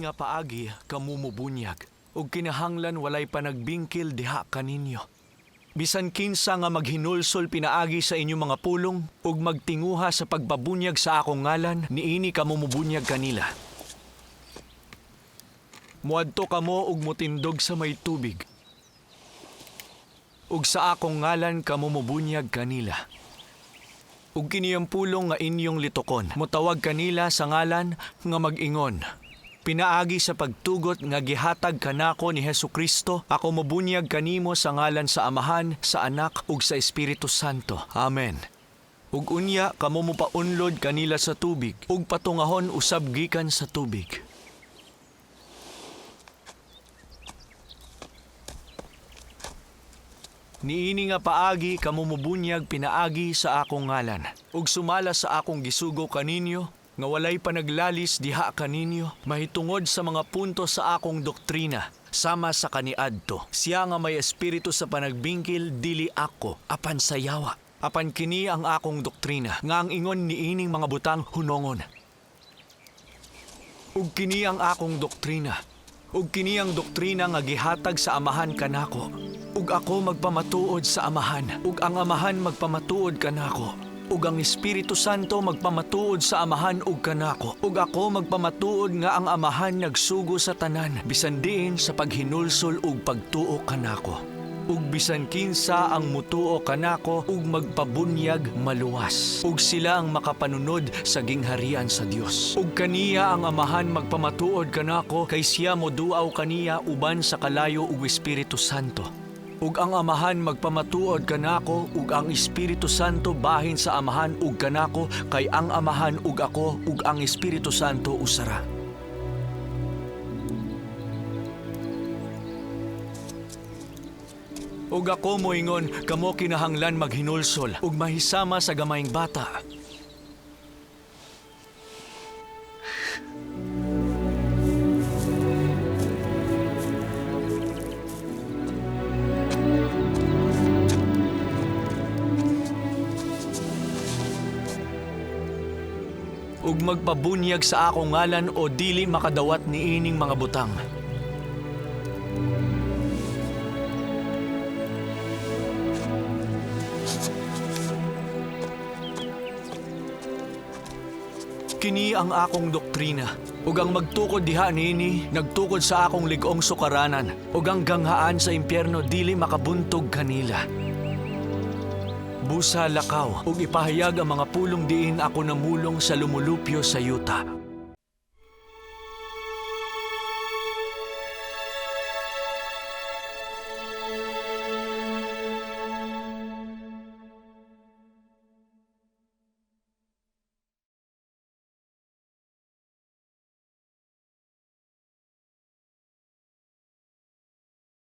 Niini nga paagi kamo mobunyag, ug kinahanglan walay panagbingkil diha kaninyo. Bisan kinsa nga maghinulsol pinaagi sa inyong mga pulong ug magtinguha sa pagpabunyag sa akong ngalan, niini kamo mobunyag kanila. Muadto kamo ug motindog sa may tubig, ug sa akong ngalan kamo mobunyag kanila. Ug kini ang pulong nga inyong litokon, motawag kanila sa ngalan nga mag-ingon, "Pinaagi sa pagtugot nga gihatag kanako ni Hesukristo, ako mobunyag kanimo sa ngalan sa Amahan, sa Anak ug sa Espiritu Santo. Amen." Ug unya kamo mopaunlod kanila sa tubig ug patungahon usab gikan sa tubig. Niini nga paagi kamo mobunyag pinaagi sa akong ngalan, ug sumala sa akong gisugo kaninyo nga walay panaglalis diha kaninyo mahitungod sa mga punto sa akong doktrina, sama sa kaniadto. Siya nga may espiritu sa panagbingkil dili ako apan sa yawa. Apan kini ang akong doktrina nga ang ingon niining mga butang hunongon. Ug kini ang akong doktrina, ug kini ang doktrina nga gihatag sa Amahan kanako. Ug ako magpamatuod sa Amahan, ug ang Amahan magpamatuod kanako, ug ang Espiritu Santo magpamatuod sa Amahan ug kanako, ug ako magpamatuod nga ang Amahan nagsugo sa tanan, bisan diin sa paghinulsol ug pagtuo kanako. Ug bisan kinsa ang mutuo kanako ug magpabunyag maluwas, ug sila ang makapanunod sa gingharian sa Dios. Ug kaniya ang Amahan magpamatuod kanako, kay siya moduaw kaniya uban sa kalayo ug Espiritu Santo. Ug ang Amahan magpamatuod kanako ug ang Espiritu Santo bahin sa Amahan ug kanako, kay ang Amahan ug ako ug ang Espiritu Santo usara. Ug ako moingon, kamo kinahanglan maghinulsol ug mahisama sa gamayng bata. Ug magpabunyag sa akong ngalan o dili makadawat niining mga butang. Kini ang akong doktrina, ug ang magtukod diha niini nagtukod sa akong lig-ong sukaranan, ug ang ganghaan sa impyerno dili makabuntog kanila. Busa lakaw, ug ipahayag ang mga pulong diin ako namulong sa lumulupyo sa yuta.